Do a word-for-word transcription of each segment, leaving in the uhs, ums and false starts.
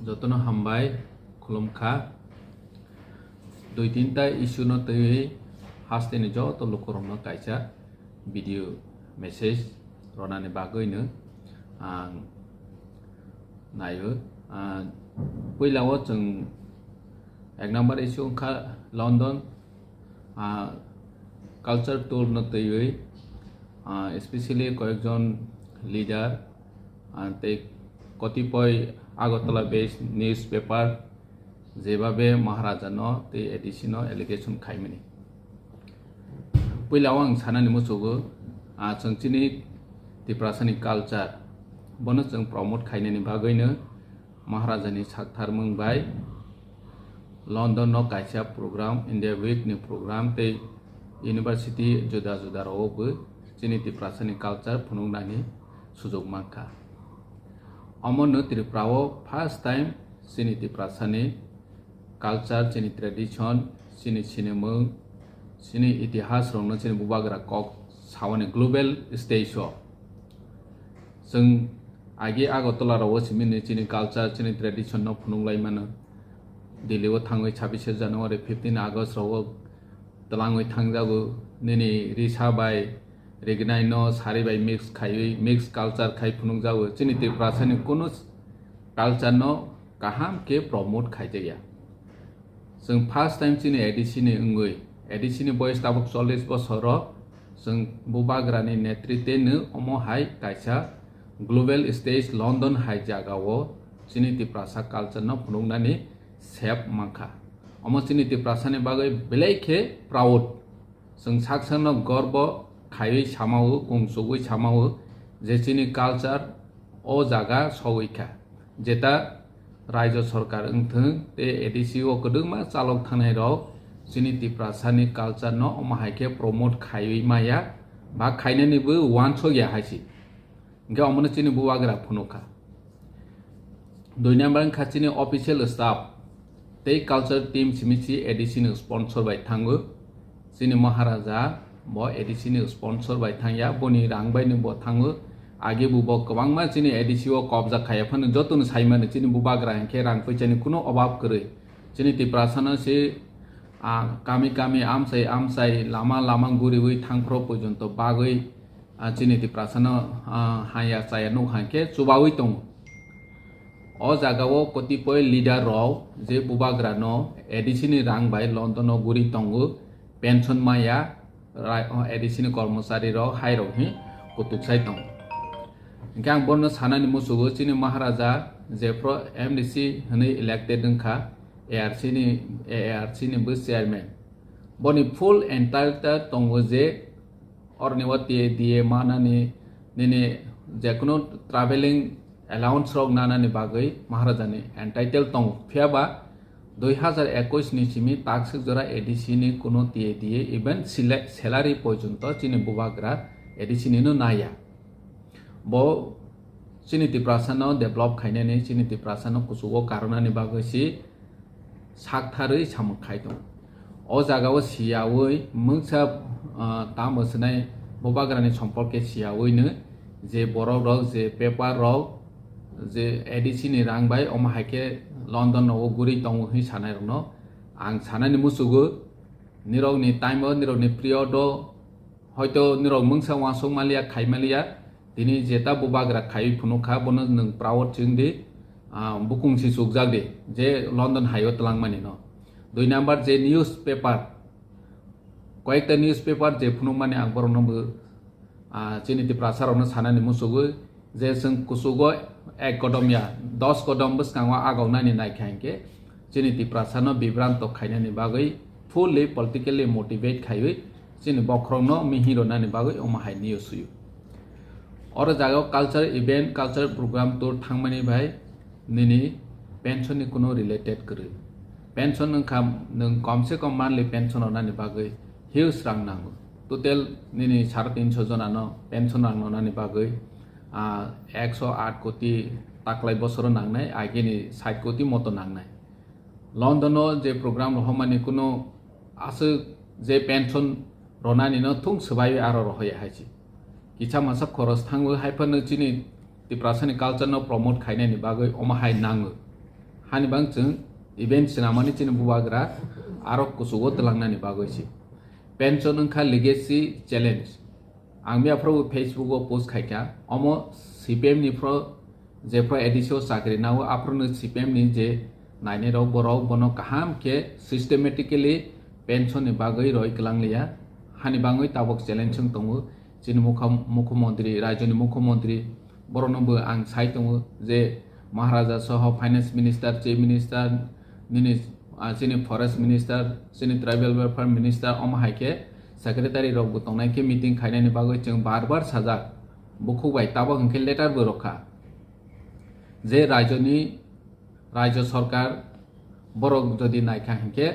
Jotono hambai khulumkha. Dui tinta issue no twiwi hasteni joto lukurokno kaisa video message ronani bagwino ang naio. Ah, puilao chwng ek number issue wngkha London, ah, culture tour no twiwi, ah, especially koyekjon leader, ah, tei kotipoi Agartala based newspaper jebabe Maharaja no tei A D C no allegation khaimani. Puila o ang sanani muchugo, ah, chwng chini Tiprasani culture bono chwng promote khainani bagwino Maharaja ni saktharmung bai London no kaisa program, India Week ni program tei university juda juda rao bo chini Tiprasani culture phunuknani sujok mankha. Omono Tripura o first time chini Tiprasani culture, chini tradition, chini sinimung, chini itihas rokno chini bubagra kok saoni global stage o. Chwng agi Agartala rao simini chini culture, chini tradition no phunuk lai mano. Delhi o thangwi chhabishe January, fifteen August rao twlangwi thangjago. Nini risa bai rignai no sari bai mix khaiwi, mix culture khai phunukjago. Chini Tiprasani kunu culture no kaham khe promote khaijakya. Chwng first time chini A D C ni wngwi, A D C ni boyes tabuk chollish bosor o, chwng bubagra ni netritwe no omo hai kaisa global stage London hai jaga o chini Tiprasa culture no phunuknani sep mankha. Omo chini Tiprasa ni bagwi belai khe proud. Chwng sak sakno gorbo khaiwi samao, kungsugwi samao je chini culture o jaga sogwi kha. Jeta raijo sorkar wngthwng tei A D C o kwdwkma chalok thangnai rok chini Tiprasani culture no omo hai khe promote khaiwi maya ba khainani bo wansok ya hai se. Hingke omono chini bubagra phunukha. Dui number wngkha chini official staff tei culture team simi si A D C ni sponsor bai thango. Chini Maharaja bo A D C ni sponsor bai thangya, boni rang bai ni bo thango. Age bo bo kwbangma chini A D C o kobja khaiya phano jotono saimano chini bubagra hingke rang puisani kuno obab kwrwi. Chini Tiprasano se, ah, kami kami amchai amchai lama lama guriwi thangphro porjonto bagwi, ah, chini Tiprasano, ah, haya chaya nuk hai khe chubawi tongo. O jaga o kotipoi leader rok je bubagra no A D C ni rang bai London o guri tongo, pension maya, rai-, o A D C ni kormochari rok hai rok hi kutuk sai tongo. Hingke ang bono sanani musugo chini Maharaja jephro M D C hwnwi elected wngkha, A R C ni, A R C ni bo chairman. Boni full entitled tongo je oroni o T A D A manani, nini jekunu traveling allowance rok nanani bagwi Maharaja ni entitled tongo. Phiya ba dui hazar ekush ni simi takswk jora A D C ni kuno T A D A even sila-, salary porjonto chini bubagra A D C ni no naya. Bo chini Tiprasa no develop khainani, chini Tiprasa no kuchugo karwnani bagwi si saktharwi samung khai tongo. O jaga o siyawi mungsa, ah, tamo swnai bubagra ni somporke siyawi no je borok rok je paper rok je A D C ni rang bai omo hai khe London nogo guri tongo hwnwi sanai rokno ang sanani musugo. Nirok ni time o, nirok ni period o hoito nirok mungsa wansuk maliya, khai maliya, tini jeta bubagra khaiwi phunuk kha, bono nwng proud chwng di, ah, bukung si chukjak di, je London hai o twlangmani no. Dui number je newspaper, koyekta newspaper je phunukmani ang borokno bo, ah, chini Tiprasa rokno sanani musugo je chwng kuchugo ek kodom ya, dos kodom bwskango agok nani naikha hinkhe chini Tiprasa no bibranto khainani bagwi fully politically motivate khaiwi chini bokhorokno mihi rwnani bagwi omo hai news suyo. Oro jaga o culture event, culture program tour thangmani bai nini pension ni kuno related kwrwi. Pension wngkha nwng kom se kom monthly pension rwnani bagwi huge rang nango. Total nini sare tinso jona no pension rang rwnani bagwi, ah, ekso aat koti taklai bosoro nangnai, agini sait koti moto nangnai. London o je program rohormani kuno aswk je pension ronani no thung swbaiwi aro rohoya hai se. Kisa masa khoros thangwi hai phano chini Tiprasani culture no promote khainani bagwi omo hai nango. Hani bang chwng event swnamani chini bubagra aro kuchugo twlangnani bagwi si. Pension wngkha legacy challenge. Ang miyaphuru Facebook o post khaikha, omo C P M ni phro, je phro A D C o chakri nao, aphuru no C P M ni je nainai rok, borok bono kaham khe systematically pension ni bagwi roi kwlang liya. Hani bangwi tabok challenge wng tongo chini mukha-, mukhyamantri, rajyoni mukhyamantri, borokno bo ang sai tongo je Maharaja soho finance minister, chief minister, nini, ah, chini forest minister, chini tribal welfare minister, omo hai khe secretary rok bo tongnai khe meeting khainani bagwi chwng bar bar sajak. Bukhuk bai tabok hwnkhe letter bo rwkha je rajyoni, rajyo sarkar borok jodi naikha hwnkhe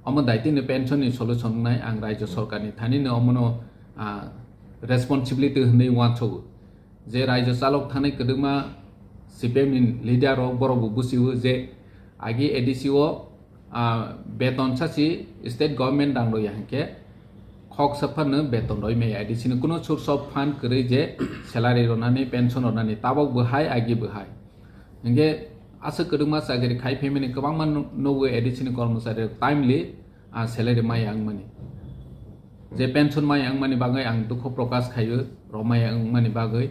omo daitino pension ni solution wngnai ang rajyo sarkar ni thani no omono, ah, responsibility hwnwi uansogo. Je rajyo chalok thani kwdwkma C P M ni leader rok borok bo busiwo je agi A D C o, ah, beton sachi state government dang rwya hwnkhe khoksa phano beton roi maya A D C ni kuno source of fund kwrwi je salary rwnani, pension rwnani, tabok bo hai, agi bo hai. Hwnkhe aswk kwdwkma chakri khai phaimani kwbangma nu-, nugo A D C ni kormochari rok timely, ah, salary maya wngmani. Je pension maya wngmani bagwi ang dukhu prokash khaio, rok maya wngmani bagwi.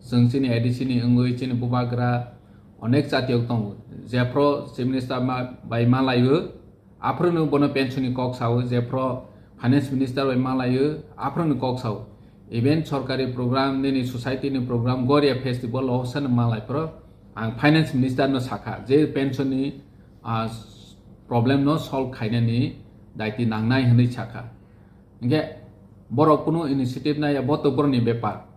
Chwng chini A D C ni wngwi chini bubagra onek chatiyok tongo. Jephro chief minister ma-, bai malaio, aphuru no bono pension ni kok sao, jephro finance minister bai malaio, aphuru no kok sao. Even sorkari program, nini society ni program, Goria festival, o sano malai phro ang finance minister no sakha, je pension ni, ah, problem no solve khainani daiti nangnai hwnwi sakha. Hingke borok kunu initiative naiya, bo to borokni bepar.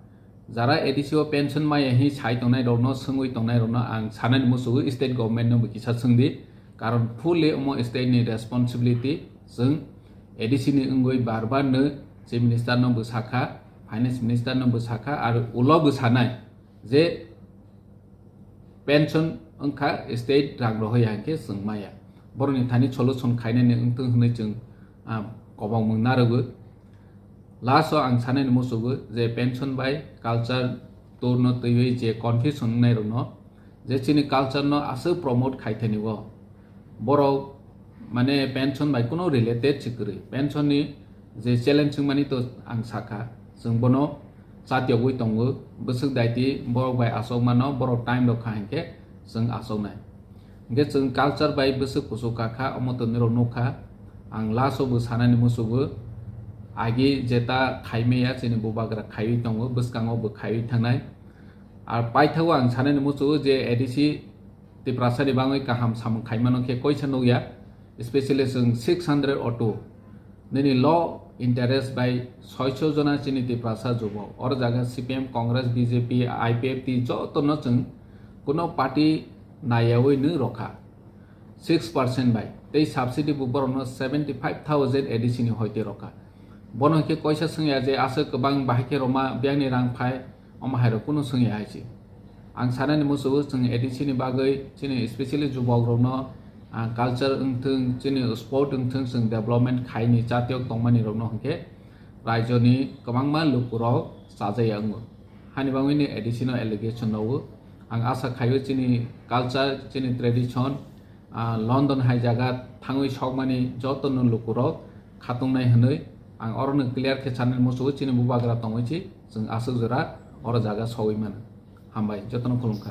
Jara A D C o pension maya hi sai tongnai rokno, swngwi tongnai rokno ang sanani musugo, state government no bo kisa swngdi, karon fully omo state ni responsibility. Chwng A D C ni wngwi bar bar no chief minister no bo sakha, finance minister no bo sakha, aro ulo bo sanai je pension wngkha state rang rohoya hingke chwng maya. Borokni thani solution khainani wngthung hwnwi chwng, ah, kobangmung narwgo. Last o ang sanani musugo je pension bai culture tour no twiwi je confusion wngnai rokno, je chini culture no aswk promote khai thani o. Borok mane pension bai kuno related se kwrwi. Pension ni je challenge wngmani to ang sakha, chwng bono chatiyogwi tongo. Bwswk daiti borok bai achok mano, borok time rok kha hinkhe chwng achoknai. Hinkhe chwng culture bai bwswk kuchuk kakha, omo to nirok nukha. Ang last o bo sanani musugo, agi jeta khaimaya chini bubagra khaiwi tongo, bwskango bo khaiwi thangnai. Ar paithago ang sanani musugo je A D C Tiprasa ni bangwi kaham samung khaimano khe koisa nukya, especially chwng six hundred auto nini low interest bai soicho jona chini Tiprasa jubok. Oro jaga C P M, Congress, B J P, I P F T joto no chwng kuno party nayawi nw rokha six percent bai. Tei subsidy bo borokno seventy five thousand A D C ni hoite rokha. Bono khe koisa swngya je aswk kwbang bahai khe roma biyangni rang phai, omo hai rok kunu swngya hai se. Ang sanani musugo chwng A D C ni bagwi chini specially jubok rokno, ah, culture wngthung, chini sport wngthung, chwng development khaini chatiyok tongmani rokno hinkhe raijoni kwbangma lukurok chajaya wngo. Hani bangwini A D C no allegation rwo. Ang asa khaio chini culture, chini tradition, ah, London hai jaga thangwi sokmani jotono lukurok khatungnai hwnwi ang orono clear khe sanani musugo chini bubagra tongwi si chwng aswk jora oro jaga sogwi mano. Hambai, jotono khulumkha.